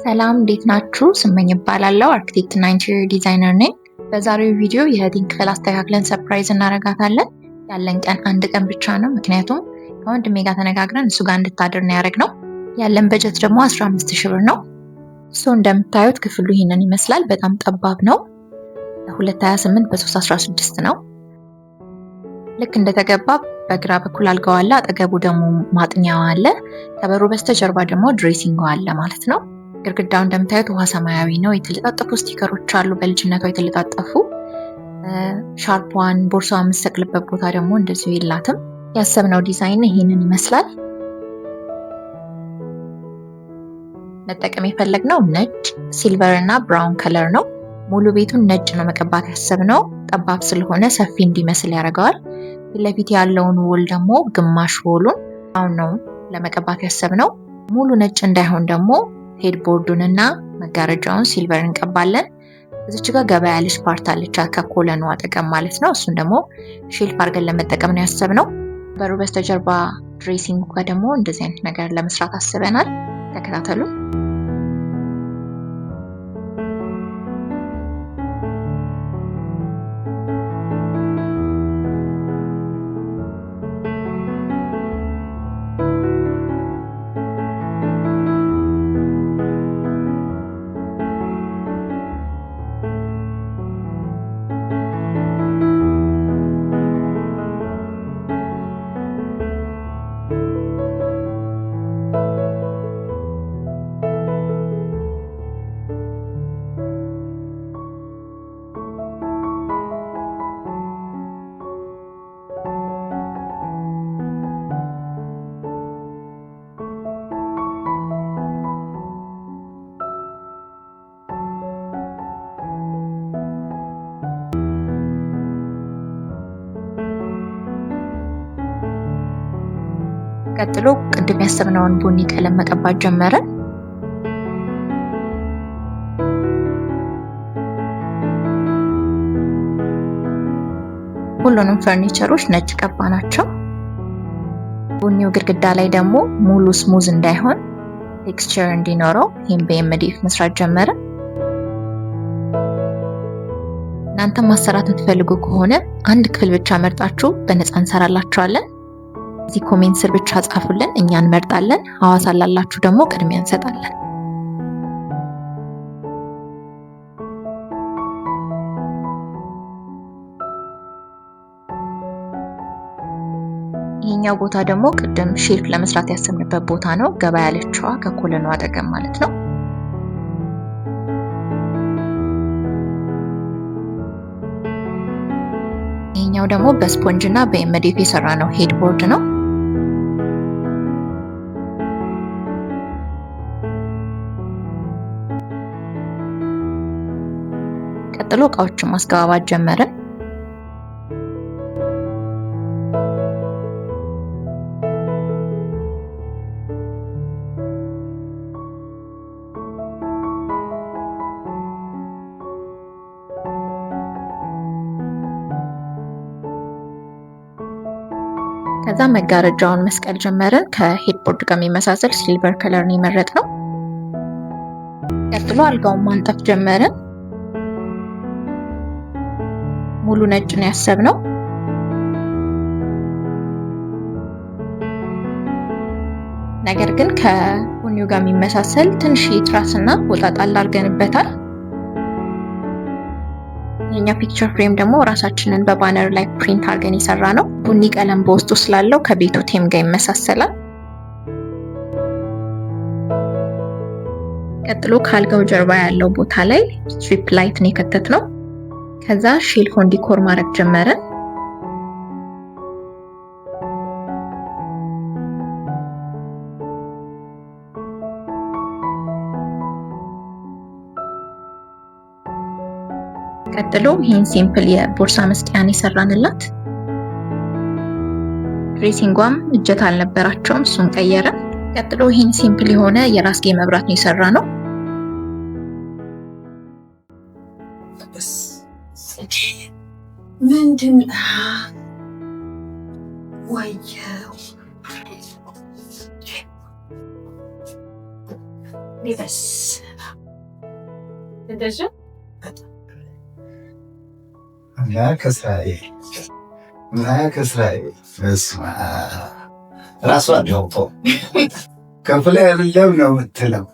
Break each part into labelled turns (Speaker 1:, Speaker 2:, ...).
Speaker 1: ሰላም፣ እንዴት ናችሁ? ስመኝ እባላለሁ። አርክቴክት እና interior designer ነኝ። በዛሬው ቪዲዮ የእህቴን ክፍል አስተካክለን surprise እናደርጋታለን። ያለን ቀን አንድ ቀን ብቻ ነው። ምክንያቱም ከወንድሜ ጋር ተነጋግረን እሱ ጋር እንድታድር ነው ያደረግነው። ያለን በጀት ደግሞ 15 ሺህ ብር ነው። So እንደምታዩት ክፍሉ ይህንን ይመስላል። በጣም ጠባብ ነው። 228 በ316 ነው። ልክ እንደተገባ በግራ በኩል አልጋው አለ። አጠገቡ ደግሞ ማጥኛው አለ። ከበሩ በስተጀርባ ደግሞ dressing አለ ማለት ነው። ግድግዳው እንደምታዩት ውሃ ሰማያዊ ነው። የተለጣጠፉ sticker ኦች አሉ፣ በልጅነቷ የተለጣጠፉ። ሻርቧን ቦርሳዋ የምትሰቅልበት ቦታ ደግሞ እንደዚሁ የላትም። ያሰብነው ዲዛይን ይህንን ይመስላል። መጠቀም የፈለግነው ነጭ፣ silver እና brown color ነው። ሙሉ ቤቱን ነጭ ነው መቀባት ያሰብነው። ጠባብ ስለሆነ ሰፊ እንዲመስል ያደርገዋል። ፊት ለፊት ያለውን wall ደግሞ ግማሽ wall ኡን brown ነው ለመቀባት ያሰብነው። ሙሉ ነጭ እንዳይሆን ደግሞ headboard ኡን እና መጋረጃውን silver እንቀባለን። እዚች ጋር ገባ ያለች part አለች ከ column ኡ አጠገብ ማለት ነው። እሱን ደግሞ shelf አድርገን ለመጠቀም ነው ያሰብነው። በሩ በስተጀርባ dressing ጋር ደግሞ እንደዚህ አይነት ነገር ለመስራት አስበናል። ተከታተሉ። ቀጥሎ ቅድም ያሰብነውን ቡኒ ቀለም መቀባት ጀመርን። ሁሉንም ፈርኒቸሮች ነጭ ቀባናቸው። ቡኒው ግድግዳ ላይ ደግሞ ሙሉ smooth እንዳይሆን texture እንዲኖረው ይህም በ MDF መስራት ጀመርን። እናንተም ማሰራት የምትፈልጉ ከሆነ አንድ ክፍል ብቻ መርጣችሁ በነፃ እንሰራላችኋለን። እዚህ comment ስር ብቻ ጻፉልን፣ እኛ እንመርጣለን። ሐዋሳ ላላችሁ ደግሞ ቅድሚያ እንሰጣለን። ይሄኛው ቦታ ደግሞ ቅድም shelf ለመስራት ያሰብንበት ቦታ ነው። ገባ ያለችዋ ከ column ኡ አጠገብ ማለት ነው። ይሄኛው ደግሞ በስፖንጅ እና በ MDF የሰራነው headboard ነው። ቀጥሎ እቃዎችን ማስገባባት ጀመርን። ከዛ መጋረጃውን መስቀል ጀመርን። ከ headboard ጋር የሚመሳሰል silver color ነው የመረጥነው። ቀጥሎ አልጋውን ማንጠፍ ጀመርን። ሙሉ ነጭ ነው ያሰብነው። ነገር ግን ከቡኒው ጋር የሚመሳሰል ትንሽ ትራስና ፎጣ ጣል አድርገንበታል። የኛ picture frame ደግሞ ራሳችንን በ banner ላይ print አድርገን የሰራነው። ቡኒ ቀለም በውስጡ ስላለው ከቤቱ theme ጋር ይመሳሰላል። ቀጥሎ ከአልጋው ጀርባ ያለው ቦታ ላይ strip light ነው የከተትነው። ከዛ shelf ኡን decor ማድረግ ጀመርን። ቀጥሎ ይህን simple የቦርሳ መስቂያን የሰራንላት። Dressing ጓም እጀታ አልነበራቸውም፣ እሱን ቀየርን። ቀጥሎ ይህን simple የሆነ የራስጌ መብራት ነው የሰራነው።
Speaker 2: ምንድን ወየው በስ አምላክ እስራኤል፣ አምላክ እስራኤል፣ በስመ አብ። ራሷን ያውጣው፣ ክፍል አይደለም ነው የምትለው።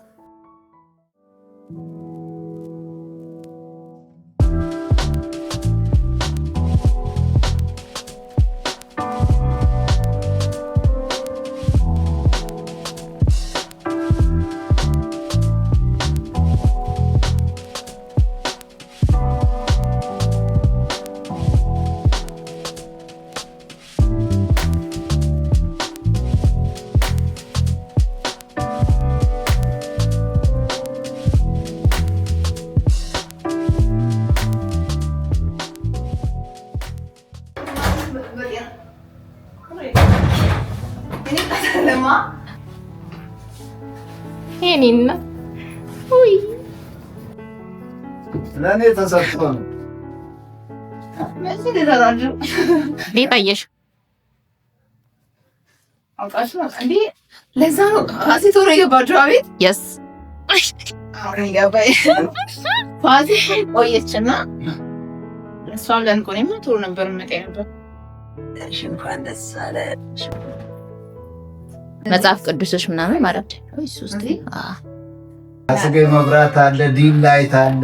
Speaker 1: የኔና ውይ።
Speaker 2: ለእኔ ተሰጥቶ ነው።
Speaker 1: እንዴት አየሽ?
Speaker 3: ለዛ ነው ፋሲ ቶሎ የገባችሁ። አቤት።
Speaker 1: Yes.
Speaker 3: አሁን ገባኝ። ፋሲ ቆየችና እሷም ለንኮ እኔማ ቶሎ ነበር መጣ ነበር።
Speaker 4: እንኳን ደስ አለሽ።
Speaker 1: መጽሐፍ ቅዱሶች ምናምን ማለት ነው። እሱ ውስጥ
Speaker 2: አስገኝ መብራት አለ፣ dim light አለ።